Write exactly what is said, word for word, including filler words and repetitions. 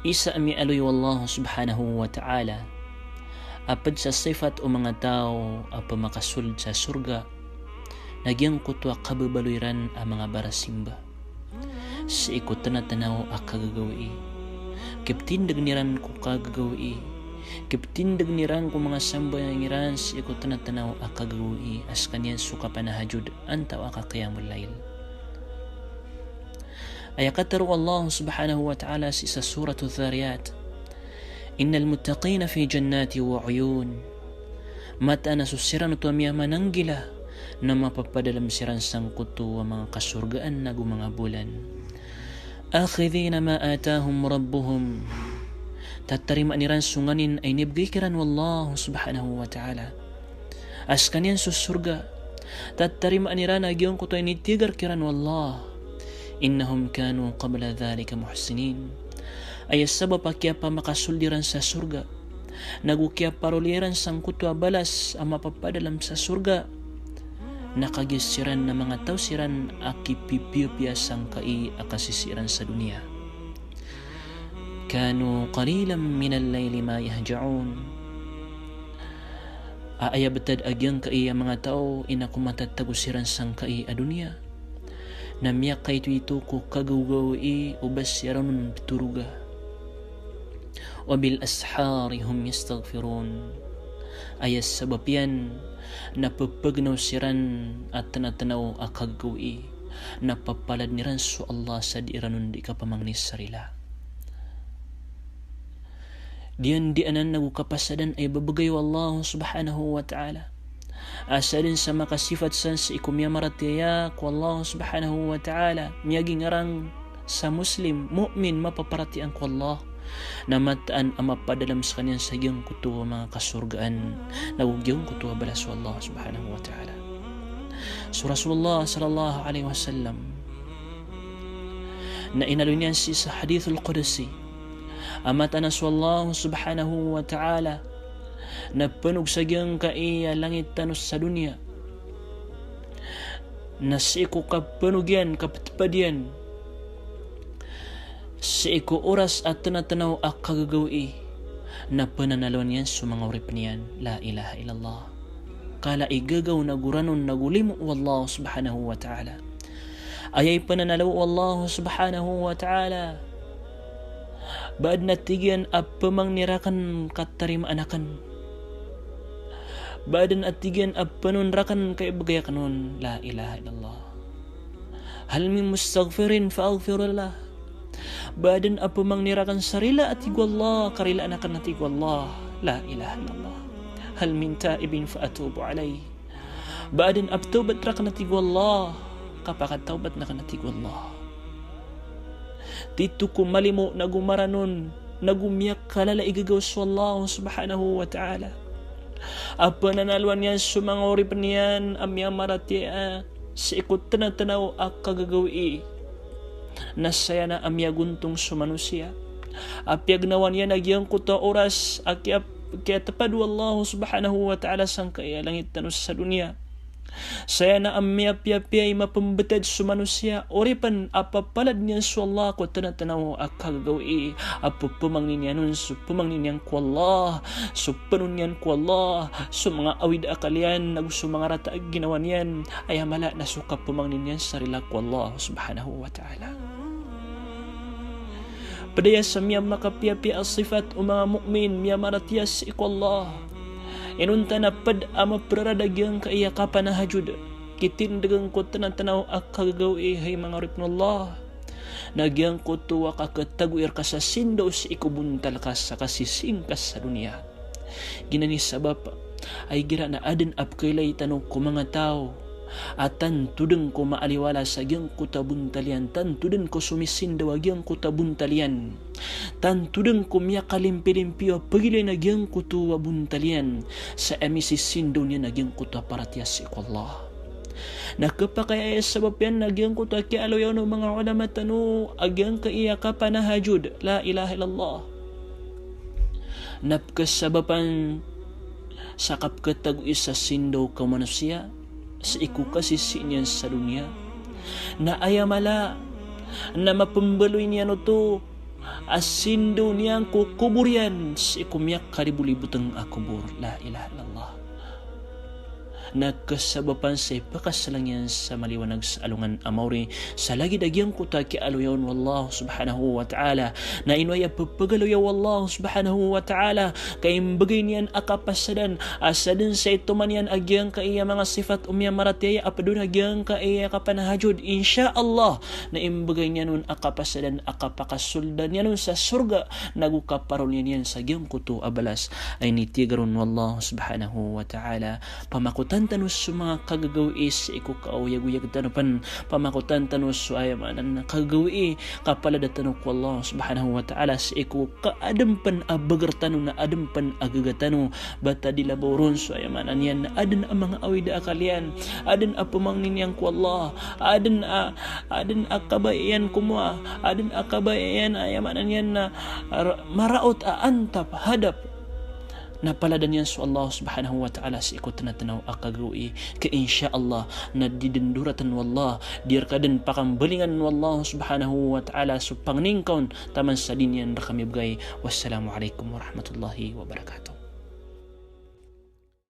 Isa a miyaaloy o Allah subhanahu wa ta'ala a pd sa sifat o manga taw a pmakasold sa sorga na giyangkoto a kababaloy iran a manga barasimba sii ko tnatnaw a kagagawii. Kiptindgn iran ko kagagawii, kiptindgn iran ko manga sambayang iran sii ko tnatnaw a kagagawii, a skaniyan so kapanahajud antaa ka qiyamul layl. Aya katharo o Allah subhanahu wa ta'ala sii sa Suratul Dhariyat, "Innal muttaqina fi jannatin wa uyun." Mataan a so siran oto a miyamananggila na mapapadalm siran sangkoto a manga kasorgaan ago manga bolan. "Akhidhina ma atahum rabbuhum." Tatarimaan iran so nganin a inibgay kiran o Allah subhanahu wa ta'ala, a skaniyan so sorga. Tatarimaan iran a giyangkoto a initigar kiran o Allah. "Innahum kanu qabla dhalika muhsinin." Aya sabap a kiyapamakasold iran sa sorga, nago kiyaparoli iran sangkoto a balas a mapapadalm sa sorga, na kagiya siran na manga taw siran a kipipiyapiya sangkai a kasisii iran sa doniya. "Kanu qalilan minal layli ma yahja'un." A aya btad a giyangkai a manga taw i na ko matatago siran sangkai a doniya na miyakaitoito ko kagawgawii o ba siran on ptoroga. "Wa bil ashari hum yastaghfirun." Aya sabap iyan na ppagnaw siran a tnatnaw a kagagawii, na papaladn iran so Allah sa dii ran on dii kapamangni sa rila. Diyandiyaan anan ago kapasadan a ibabgay o Allah subhanahu wa ta'ala a sadn sa makasifat san sii ko miyamaratiyaya ko Allah subhanahu wa ta'ala, miyagingd iran sa Muslim, mu'min, mapaparatiyaya ko Allah, na mataan a mapadalm skaniyan sa giyangkoto a manga kasorgaan, nago giyangkoto a balas o Allah subhanahu wa ta'ala. So Rasulullah sallallahu alaihi wasallam na inaloy niyan sii sa hadithul qudsi a mataan a so Allah subhanahu wa ta'ala na pnog sa giyangkai a langit tano sa doniya na sii ko kapnog iyan, kaptpad iyan sii ko oras a tnatnaw a kagagawii, na pnanalowan iyan so manga oripn iyan. La ilaha illallah. Kala i gagaw nago ranon nago limo o Allah subhanahu wa ta'ala. Aya ipnanalowa o Allah subhanahu wa ta'ala, ba adn a tig iyan a pmangni rakn ka tarimaan akn. Ba adn a tig iyan a pnon rakn ka ibgay akn on. La ilaha illallah. "Hal min mustaghfirin fa aghfir lah." Ba adn a pmangni rakn sa rila a tig o Allah, ka rilaan akn a tig o Allah. La ilaha illallah. "Hal min taibin fa atubu alayh." Ba adn a ptawbat rakn a tig o Allah, ka pakatawbatn akn a tig o Allah. Tito ko malimo nago maranon nago miyakalala i gagaw so Allah subhanahu wa ta'ala a pnanalowan iyan so manga oripn iyan a miyamaratiyaya sii ko tnatnaw a kagagawii. Na saya na a miyagontong so manosiya a piyagnawan iyan a giyangkoto a oras a kiya-, kiyatpad o Allah subhanahu wa ta'ala sangkai a langit tano sa doniya. Saya na a miyapiyapiya i mapmbtad so manosiya, oripn a papaladn iyan so Allah ko tnatnaw a kagagawii a ppmangni niyan on so pmangni niyan ko Allah, so pnon iyan ko Allah, so manga awid a akal iyan, nago so manga rata a ginawa niyan, aya mala na so kapmangni niyan sa rila ko Allah subhanahu wa ta'ala. Pd aya sa miyamakapiyapiya a sifat o manga mu'min, miyamaratiyaya sii ko Allah. Inonta na pd a maprarad a giyangkai a kapanahajud, kitindgn ko tnatnaw a kagagawii, hay manga oripn o Allah, na giyangkoto a kakatago i rka sa sindaw sii ko bontal ka sa kasisii ngka sa doniya. Giyanan i sabap a igira na adn a pkhailay tano ko manga taw a tanto dn ko maaliwala sa giyangkoto a bontal iyan, tanto dn ko somisindaw a giyangkoto a bontal iyan, tanto dn ko miyakalimpilimpiyo a pagilay na giyangkoto a bontal iyan sa aya misisindaw niyan a giyangkoto a paratiyaya sii ko Allah. Na khapakay a aya sabap iyan na giyangkoto a kiyaaloya on o manga ulama tano a giyangkai a kapanahajud, la ilaha illallah, na pkhasabapan sa kapkhatagoi sa sindaw ko manosiya sii ko kasisii niyan sa doniya. Na aya mala na mapmbaloy niyan oto a sindaw niyan ko kobor iyan sii ko miyakariboliboteng a kobor. La ilaha illallah. Na kasabapan sa ipakasalang iyan sa maliwanag sa alongan a maori sa lagid a giyangkoto a kiyaaloya on o Allah subhanahu wa ta'ala. Na ino aya pepegaloya o Allah subhanahu wa ta'ala, ka imbegay niyan a kapasadan a sadn sa itoman iyan a giyangkaya manga sifat o miyamaratiyaya a ped on a giyangkaya kapanahajud, insha Allah, na imbegay niyan on a kapasadan a kapakasoldan iyan on sa sorga, nago kaparoliyan iyan sa giyangkoto a balas a initigar on o Allah subhanahu wa ta'ala. Pamakotan tano so manga kagagawii sii ko kaoyagoyag tano pen, pamakotan tano so, aya maana niyan, kagagawii, kapalada tano ko Allah subhanahu wa ta'ala sii ko ka aden pen a beger tano na aden pen a gaga tano, bata di labaw ron so, aya maana niyan, aden a manga awid a akal iyan, aden a pemangnin iyan ko Allah, aden a, aden a kabaya iyan komowa, aden a kabaya iyan, aya maana niyan, na r-, maraot a antap, hadap. Na paladan iyan so Allah subhanahu wa ta'ala sii ko tnatnaw a kagawii, ka insha Allah na di den doratan o Allah, di rka den pakambalingan o Allah subhanahu wa ta'ala so pangni ngka on taman sa di niyan rka mibegay. Wassalamu alaikum warahmatullahi wabarakatuh.